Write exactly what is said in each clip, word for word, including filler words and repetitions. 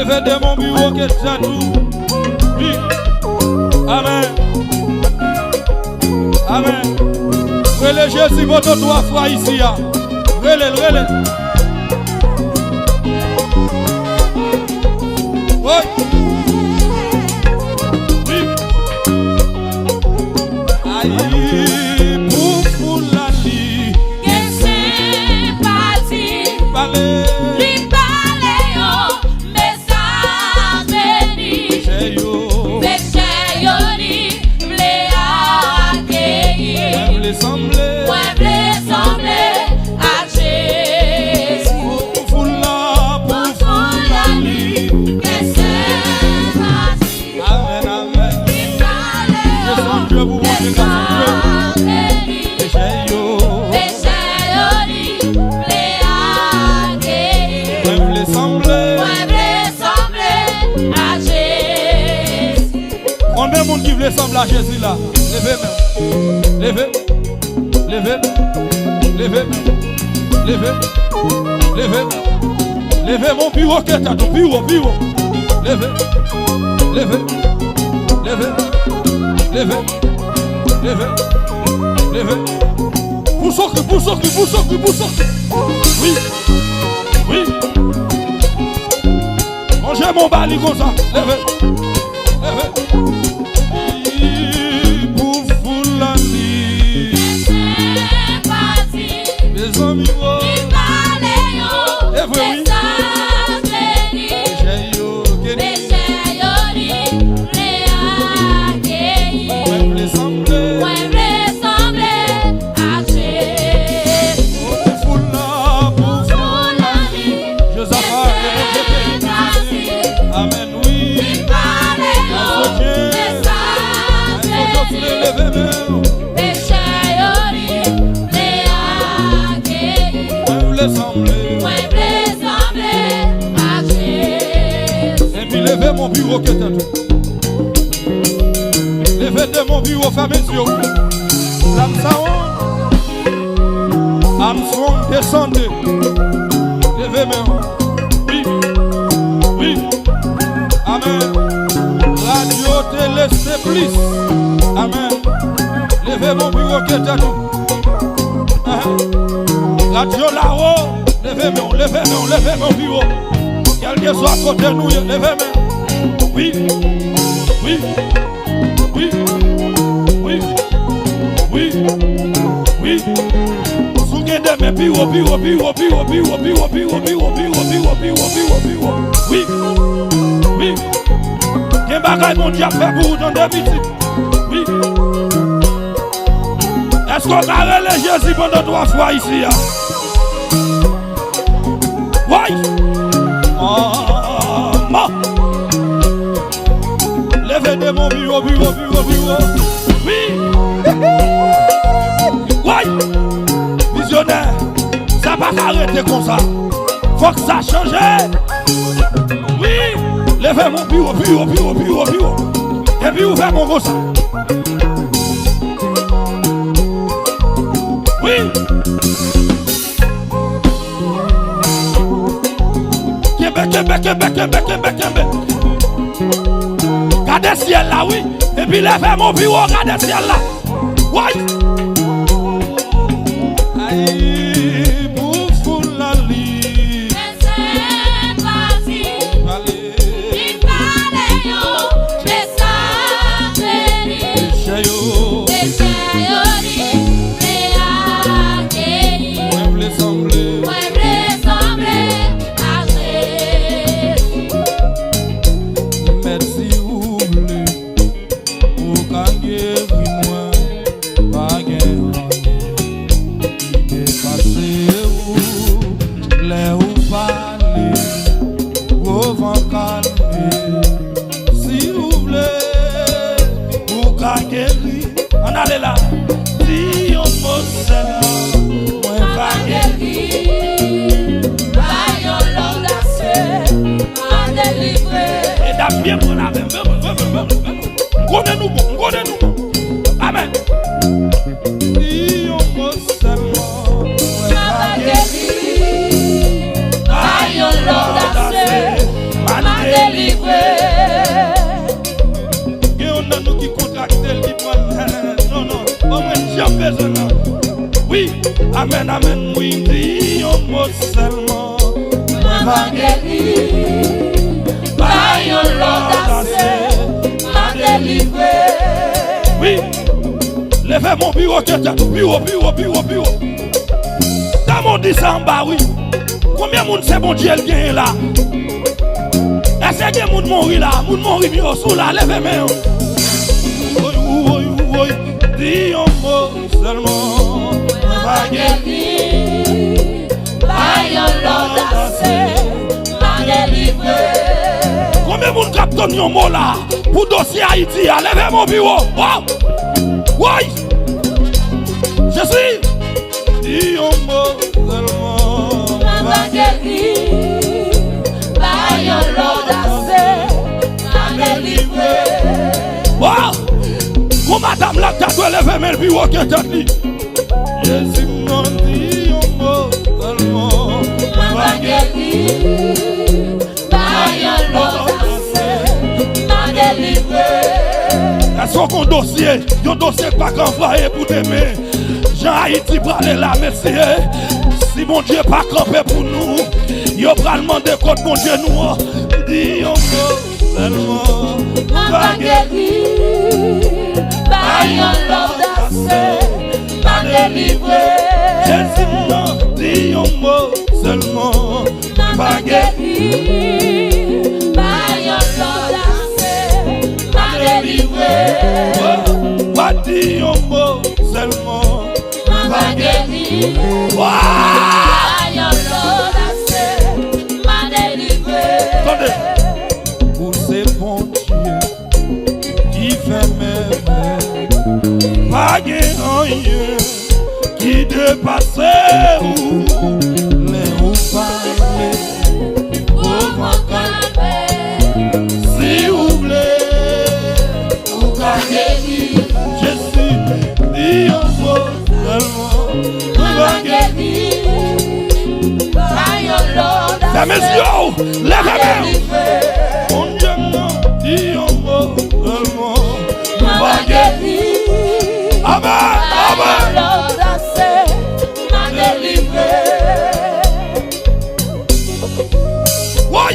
Fè demon biro ke tèt ou. Wi. Amèn. Amèn. Rele Jezi pandan twa fwa isi a. Rele l, rele l. Wi. Wi. Ay, pou foul la li. Gen senpati. Pale. Li pale yo. Mesaj beni. Peche yo. Peche yo li vle akeyi. Mwen vle sanble. Mwen vle sanble ak Jezi. Pou foul la, pou foul la li. Gen senpati. Amèn, amèn. Li pale yo. Desann je pou Bondye, desann je. Peche yo. Peche yo li vle akeyi. Mwen vle sanble. Mwen vle sanble ak Jezi. Konbyen moun ki vle sanble a Jezi la? Leve men. Leve. Leve. Leve. Leve. Leve. Leve men w pi wo ke tèt ou, pi wo, pi wo. Leve. Leve. Leve. Leve. Leve. Leve. Pou sokri, pou sokri, pou sokri, pou sokri. Wi. Wi. Lonje men w ba li konsa. Leve. Leve. Pou foul la li. Gen senpati. Mezanmi, o. Li pale yo. E vre, wi. Mesaj beni. Peche yo, ke li. Peche yo li vle akeyi. Mwen vle sanble. Mwen vle sanble ak Jezi. Pou foul la, pou foul la li. Jozafa, ke Bondye beni nou. Amèn, wi. Li pale yo. Mesaj beni. Leve men w. Peche yo li vle akeyi. Mwen vle sanble. Mwen vle sanble ak Jezi. Epi leve men w pi wo ke tèt ou. Leve demon pi wo, fèmen zye w. Lam sa w. Armstrong, desande. Leve men w. Wi. Wi. Amèn. Radyo, tele, se plis. Amèn. Leve men w pi wo ke tèt ou. Ahan. Radyo la wo. Leve men w, leve men w, leve men w pi wo. Kèlkeswa kote nou ye, leve men w. Wi. Wi. Wi. Wi. Wi. Wi. Si w gen de men pi wo, pi wo, pi wo. Wi. Wi. Gen bagay Bondye ap fè pou ou, tande pitit. Wi. Èske w ka rele Jezi pandan twa fwa isi a? Way! Manman! Leve demon pi wo, pi wo, pi wo, pi wo. Wi! Way! Vizyonè, sa pa ka rete konsa. Fòk sa chanje. Wi! Leve men w pi wo, pi wo, pi wo, pi wo, pi wo. Epi ouvè men w konsa. Wi! Kenbe, kenbe, kenbe, kenbe, kenbe, kenbe. Gade syèl la, wi. Epi leve men w pi wo, gade syèl la. Way! Ay, pou foul la li. Gen senpati. Pale. Li pale yo, mesaj beni. Peche yo. Peche yo li vle akeyi. Mwen vle sanble. Mwen vle sanble ak Jezi. Mèt, si ou vle, ou ka geri mwen. Pa gen anyen ki depase ou. Lè ou pale, gwo van kalme. Si ou vle, ou ka geri. Ann ale la. Di yon mo sèlman, mwen va geri. Bay yon lòt ase, mwen delivre. Medam, byen pran avè m. M konnen nou bon, m konnen nou bon. Amèn. Di yon mo sèlman, mwen va geri. Bay yon lòt ase, mwen Amèn, amèn, wi, di yon mo sèlman. Mwen va geri. Pa yon lòt ase, m a delivre. Wi. Leve men w pi wo ke tèt ou, pi wo, pi wo, pi wo, pi wo. Tann w di sa anba, wi. Konbyen moun se Bondye l genyen la? Èske gen moun mouri la? Moun mouri m yo sou la, leve men w. Woy, woy, woy, di yon mo sèlman. Mwen va geri. Pa yon lòt ase, m a delivre. Konbyen moun k ap tann yon mo la pou dosye Ayiti a? Leve men w pi wo. Oh! Woy! Jezi! Di yon mo sèlman. Mwen va geri. Pa yon lòt ase, m a delivre. Oh! Gon madanm la k ta dwe leve men l pi wo ke tèt li. Jezi m nan, di yon mo sèlman. Mwen va geri. Pa yon lòt ase, m a delivre. Èske w gon dosye, yon dosye k pa ka anvaye pou demen? Jan Ayiti prale la, mesye, si Bondye pa kanpe pou nou, yo pral mande kot Bondye nou an. Di yon mo sèlman. Mwen va geri. Pa yon lòt ase, m a delivre. Jezi m nan, di yon mo sèlman. Mwen va geri. Pa yon lòt ase, m a delivre. Wa di yon mo sèlman. Mwen va geri. Wa! Pa yon lòt ase, m a delivre. Tande. Ou se Bondye ki fè mèvèy. Pa gen anyen ki depase ou. Lè ou pale, pwovok kanpe. Si ou vle, ou ka geri. Jezi, di yon mo sèlman. Ou va geri. Pa yon lòt ase. Fèmen zye w. Leve men w. Bondye m nan, di yon mo sèlman. Mwen va geri. Amèn, amèn. Pa yon lòt ase, m a delivre. Woy!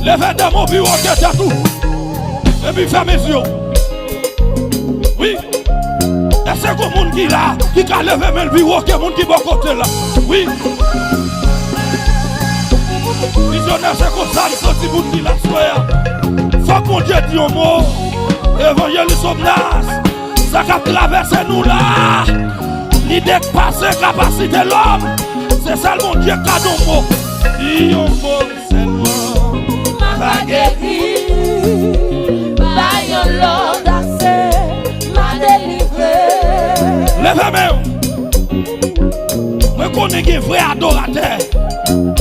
Leve de men w pi wo ke tèt ou. Epi fèmen zye w. Wi. Èske gon moun ki la, ki ka leve men l pi wo ke moun ki bò kote l la? Wi. Vizyonè, se konsa m santi moun ki la aswè a. Fòk Bondye di yon mo. Evanjelis Obnas, sa k ap travèse nou la, li depase kapasite lòm. Se sèl Bondye k ka di yon mo. Di yon mo sèlman. M a geri. Pa yon lòt ase, m a delivre. Leve men w. Mwen konnen gen vrè adoratè,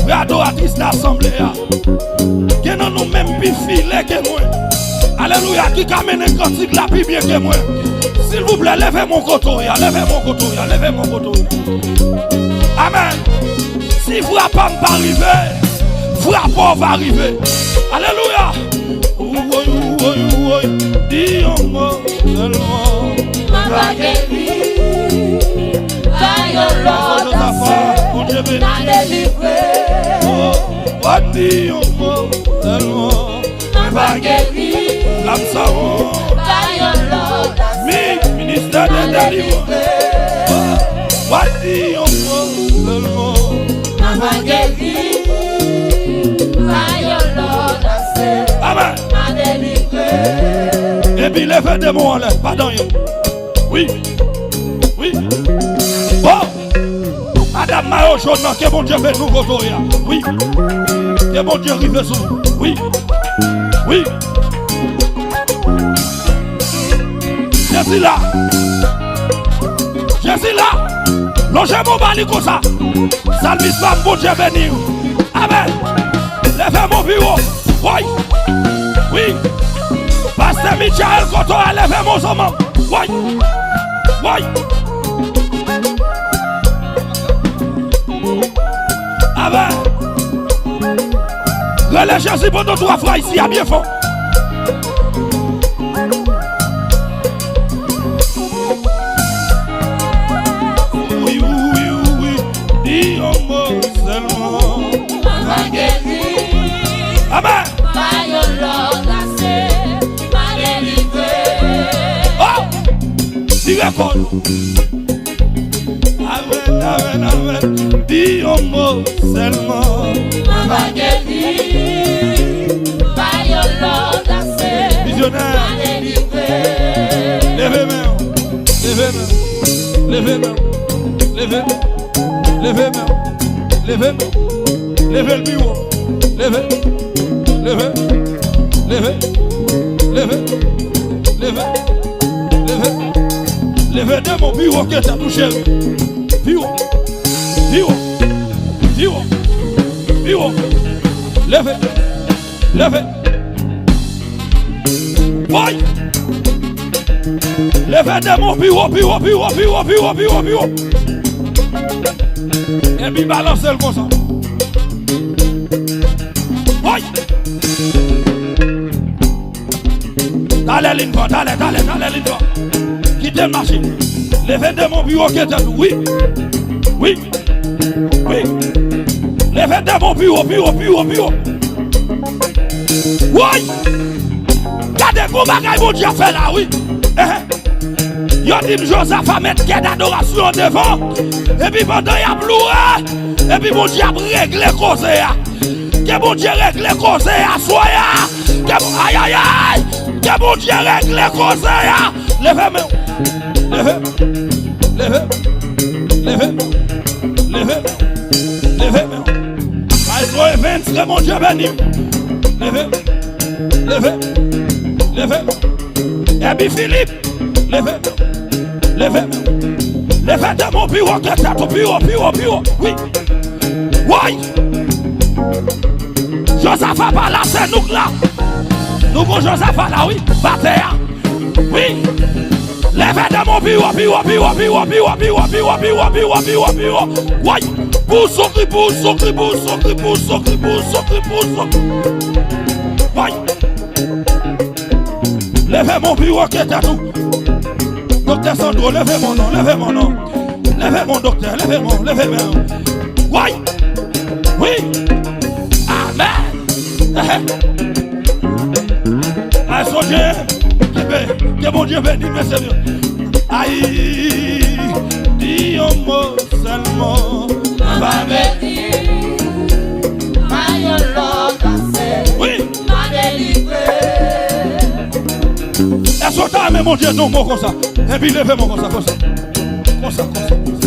vrè adoratris nan asanble a. Gen nan nou menm pi file ke mwen. Alelouya, ki ka mennen kantik la pi byen ke mwen. Silvouplè, leve men w kote w ye a, leve men w kote w ye a, leve men w kote w ye a. Amèn. Si frapa m pa rive, frapa w va rive. Alelouya. Woy, woy, woy, di yon mo sèlman. M a geri. Pa yon lòt ase, m a delivre. Oh, wa di yon mo sèlman. M a geri. Lam sa won. Pa yon lòt ase. Mi, ministè de delivrans. Wa di yon mo sèlman. M a geri. Pa yon lòt ase. Amèn. M a delivre. Epi leve de men w anlè, pa de anyen. Wi. Wi. Oh! Madanm mayo jòn nan, ke Bondye beni w kote w ye a. Wi. Ke Bondye rive sou ou. Wi. Wi. Jezi la. Jezi la. Lonje men w ba li konsa. Salmis pa m, Bondye beni w. Amèn. Leve men w pi wo. Woy. Wi. Pastè Michael, kote w ye a, leve men w zanmi m. Woy. Woy. Amèn. Rele Jezi pandan twa fwa isi a byen fò. Amèn, amèn, amèn. Di yon mo sèlman. Mwen pa geri. Pa yon lòt ase. Vizyonè. Pa delivre. Leve men w. Leve men w. Leve men w. Leve men w. Leve men w. Leve men w. Leve l pi wo. Leve. Leve. Leve. Leve. Leve. Leve. Leve demon pi wo ke tèt ou, cheri. Pi wo. Pi wo. Pi wo. Pi wo. Leve. Leve. Woy! Leve demon pi wo, pi wo, pi wo, pi wo, pi wo, pi wo, pi wo. Epi balanse l konsa. Woy! Talè li n pran, talè, talè, talè li n pran. Kite l mache. Leve demon pi wo ke tèt ou, wi. Wi. Wi. Leve demon pi wo, pi wo, pi wo, pi wo. Woy! Gade gwo bagay Bondye ap fè la, wi. Ehe. Yo di m Jozafa met kèd adorasyon an devan. Epi pandan y ap louwe, epi Bondye ap regle koze a. Ke Bondye regle koze a, aswè a. Ke, ayayay! Ke Bondye regle koze a. Leve men w. Leve. Leve. Leve. Leve. Leve men w. Maestro Evans, ke Bondye beni w. Leve. Leve. Leve. Ebi Filip. Leve men w. Leve men w. Leve demon pi wo ke tèt ou, pi wo, pi wo, pi wo. Wi. Woy! Jozafa pa la, se nou k la. Nou gon Jozafa la, wi. Batè a. Wi. Leve demon pi wo, pi wo, pi wo. Woy. Pou sokri, pou sokri, pou sokri, pou sokri, pou sokri, pou sokri. Woy. Leve men w pi wo ke tèt ou. Doktè Sandro, leve men w non, leve men w non. Leve men w, doktè, leve men w, leve men w. Woy! Wi! Amèn! Ay, sonje, ke, ke Bondye beni, mesye. Ay, di yon mo sèlman. Mwen pa beni, pa yon lòt ase. Wi. Pa delivre. Èske w ta renmen Bondye di yon mo konsa? Epi leve men w konsa, konsa. Konsa, konsa, konsa.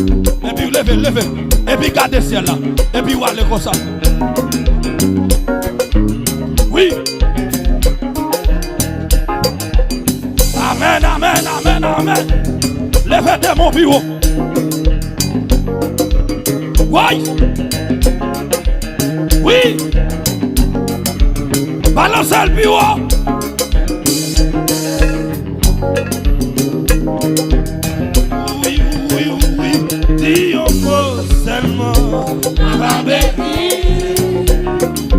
Epi leve, leve. Epi gade syèl la. Epi w ale konsa. Wi. Amèn, amèn, amèn, amèn. Leve demon pi wo. Woy! Wi! Balanse l pi wo! Wi, wi, wi, di yon mo sèlman. Pa beni,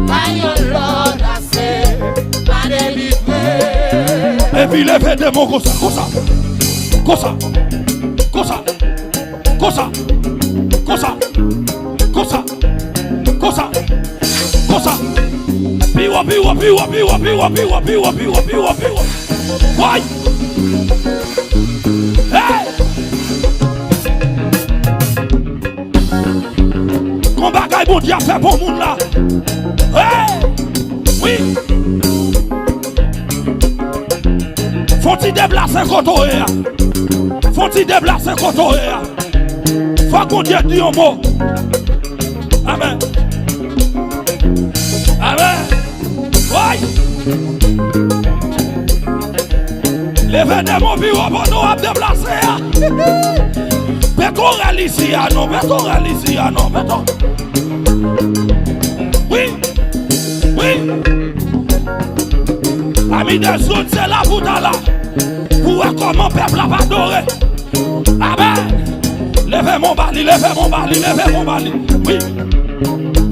pa yon lòt ase, pa delivre. Epi leve demon konsa, konsa. Konsa. Konsa. Konsa. Konsa. Konsa. Konsa. Pi wo, pi wo, pi wo, pi wo, pi wo, pi wo, pi wo, pi wo, pi wo, pi wo. Woy! Hey! Gon bagay Bondye ap fè pou moun la. Hey! Wi. Fon ti deplase kote w ye a. Fon ti deplase kote w ye a. Fòk Bondye di yon mo. Amèn. Amèn. Woy! Leve demon pi wo pandan w ap deplase a. Pete rèl isi a non, pete rèl isi a non, pete. Wi, wi. Pami de zòn se la pou ta la. Pou wè kòman pèp la ap adore. Amèn. Leve men w ba li, leve men w ba li, leve men w ba li. Wi.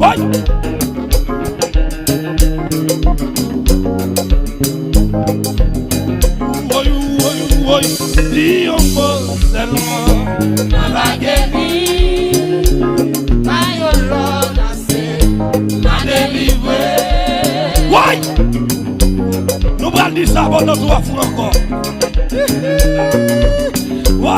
Woy. Woy, woy, woy. Di yon mo sèlman. Mwen pa geri. Pa yon lòt ase. Pa delivre. Woy. Nou pral di sa pandan twa fwa ankò. Woy!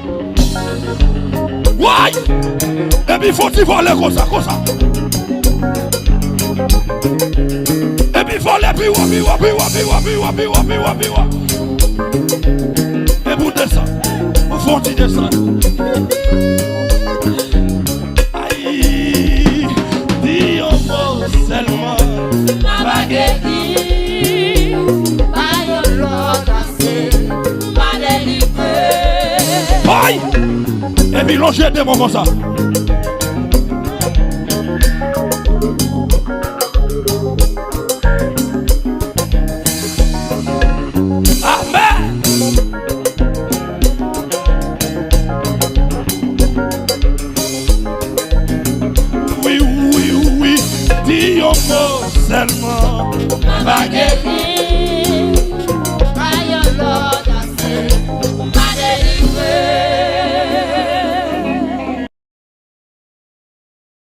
Way! Epi fò ti vole konsa, konsa. Epi vole pi wo, pi wo, pi wo, pi wo, pi wo, pi wo, pi wo, pi wo. Epi w desann. Ou fè yon ti desann. Ay, di yon mo sèlman. M ap geri, pa yon lòt pase, m a delivre. Ay! Epi lonje de men w konsa. Amèn! Wi, wi, wi, di yon mo sèlman. M ap